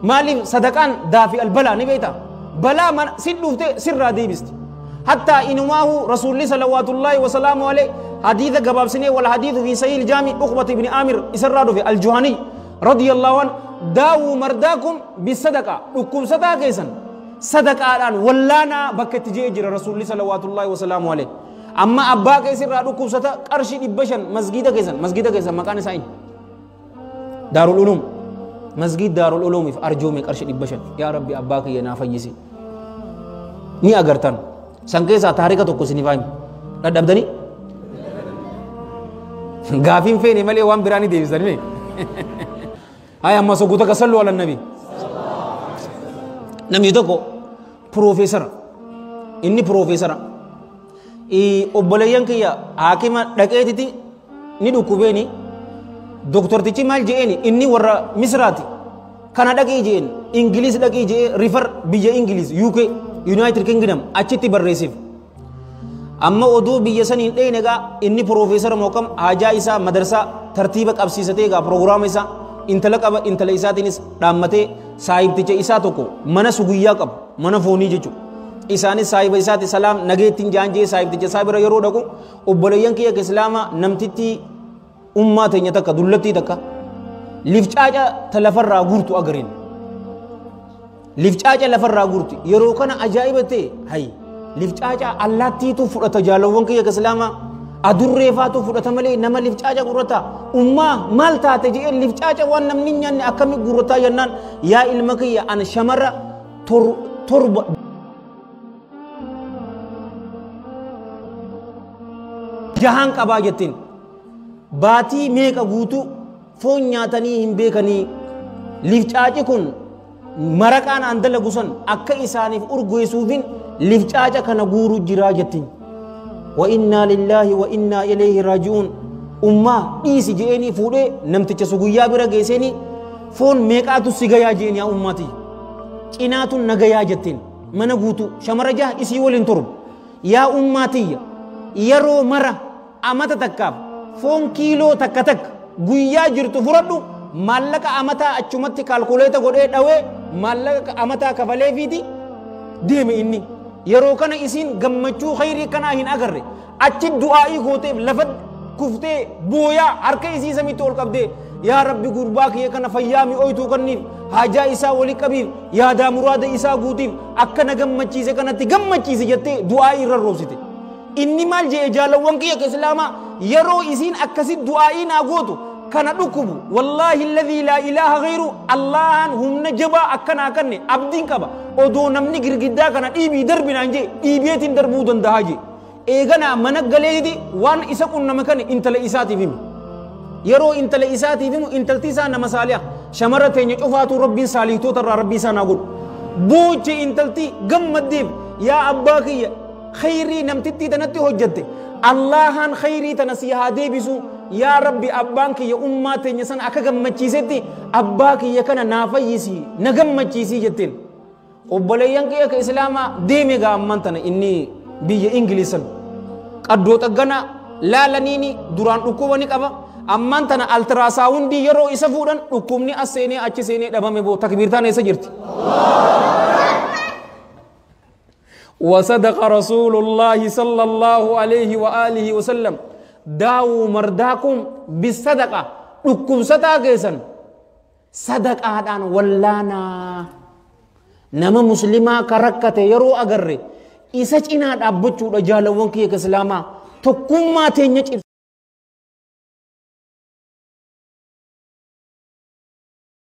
Maaliif sadaqaan daafi albalaa ni beekta? Balaa mana si dhufte sirraa deebisti. Hattaa inumaahu rasuulli salawaatullaahi wasalaamu alayhi hadiisa gabaabsinee wal hadiisu fi sahiil jaami Uqbat ibni Aamir isarraa dhufe aljuhanii radiyallahu an daawuu mardaakum bisadaqa dhukkubsataa keessan sadaqaadhaan wallaanaa bakka itti je'ee jira rasuulli salawaatullaahi wasalaamu alayhi. Amma abbaa keessirraa dhukkubsata qarshii 500 masgiida keessan masgiida keessan maqaan isaa eenyu? Daarul Uluum masgiid Daarul Uluumiif arjoome qarshii 500 yaa Rabbi abbaa kiyya naa fayyisi. Ni agartan san keessaa taarika tokko isiniif himu dhadhabdanii gaafiin feene malee waan biraa ni deebisan mee. Haya amma sogguu takka sallu ala nabi. Namni tokko piroofeesara inni piroofeesara obboleeyyan kiyya haakima dhaqeetiti ni dhukkubeeni doktortichi maal je'eeni inni warra Misraati kana dhaqii je'een Ingiliis dhaqii je'ee rifar biyya Ingiliis UK United Kingdom achitti barreessiif. Amma oduu biyya saniin dheeyne egaa inni piroofeesara mookam haajaa isaa madarsaa tartiiba qabsiisatee egaa piroogiraama isaa intala qaba intala isaatiinis dhaammatee saahibticha isaa tokko mana suguyyaa qabu mana foonii jechuudha. Isaanis saahiba isaati salaam nageettiin jaan jee saahibticha isaa bira yeroo dhaqu obboleeyyan kiyya islaamaa namtitti ummaa teenya takka dullattii takka lifcaaca ta lafarraa guurtu agareen. Lifcaaca lafarraa guurtu yeroo kana ajaa'iba ta'e hay lifcaaca allaattiitu fudhata jaalawwan kiyya islaamaa adurree faatu fudhata malee nama lifcaaca gurrata ummaa maal taate je'ee lifcaaca waan namni hin nyaanne akkami gurrataa jennaan yaa ilma kiyya an shamarra torba jahaan qabaa jettiin baatii meeqa guutuu foon nyaatanii hin beekanii lifcaaci kun maraqaan an dalagu san akka isaaniif urgeessuufin lifcaaca kana guuruu jiraa jettiin. Wa innaa lillaahi wa innaa ilayhi raaji'uun ummaa dhiisi je'eenii fuudhee namticha suguyyaa bira geesseenii foon meeqaatu si gayaa je'een yaa ummaati cinaatu na gayaa jettiin mana guutuu shamara jaha isii waliin torba yaa ummaatiyya yeroo mara amata takkaaf foon kiiloo takka takka guyyaa jirtu fudhadhu maallaqa amataa achumatti kaalkuleeta godhee dhawee maallaqa amataa kafaleefiiti deeme inni. Yeroo kana isiin gammachuu khayrii kanaa hin agarre achi du'aa'ii gooteef lafa kuftee booyaa harka isii samitti ol qabdee yaa Rabbi gurbaa kiyya kana fayyaa mi'ooytuu kanniif haajaa isaa wali qabiif yaadaa muraada isaa guutiif akka na gammachiise kanatti gammachiise jettee du'aa'ii irra roobsite. Inni maal je'e jaalawwan kiyya islaamaa yeroo isiin akkasi du'aa'ii naa gootu kana dhukkubu wallaahi alladhii laa ilaaha ghayru Allahan humna jabaa akkanaa kanne abdiin qaba odoo namni girgiddaa kana dhiibii darbinaan jee dhiibeetiin darbuu danda'a jee eeganaa mana galeeti waan isa qunname kana intala isaatiif himi yeroo intala isaatiif himu intalti isaa nama saaliha shamara teenya cufaatu rabbiin saalihtoota irraa rabbii isaa naa godhu booche intalti gammaddeef yaa abbaa kiyya khayrii namtittii tanatti hojjatte Allahan khayrii tana si haa deebisu yaa Rabbi abbaan kiyya ummaa teenya sana akka gammachiisetti abbaa kiyya kana naa fayyisi na gammachiisii jetteen. Obboleeyyan kiyya ka islaamaa deeme gaa ammaan tana inni biyya Ingilisan qaddoo xaggana laalaniini duraan dhukkuba ni qaba ammaan tana altiraasaawundii yeroo isa fuudhan dhukkubni as seenee achi seenee dhabame boo takbiirtaan eessa jirti? وصدق رسول الله صلى الله عليه وآله وسلم داو مرداكم بالصدقة ركب صدقة صدقة دان ولانا نما مسلمة كركة يرو أجري إسج إنا أبتشو رجال ونكي كسلاما تكما تنيج.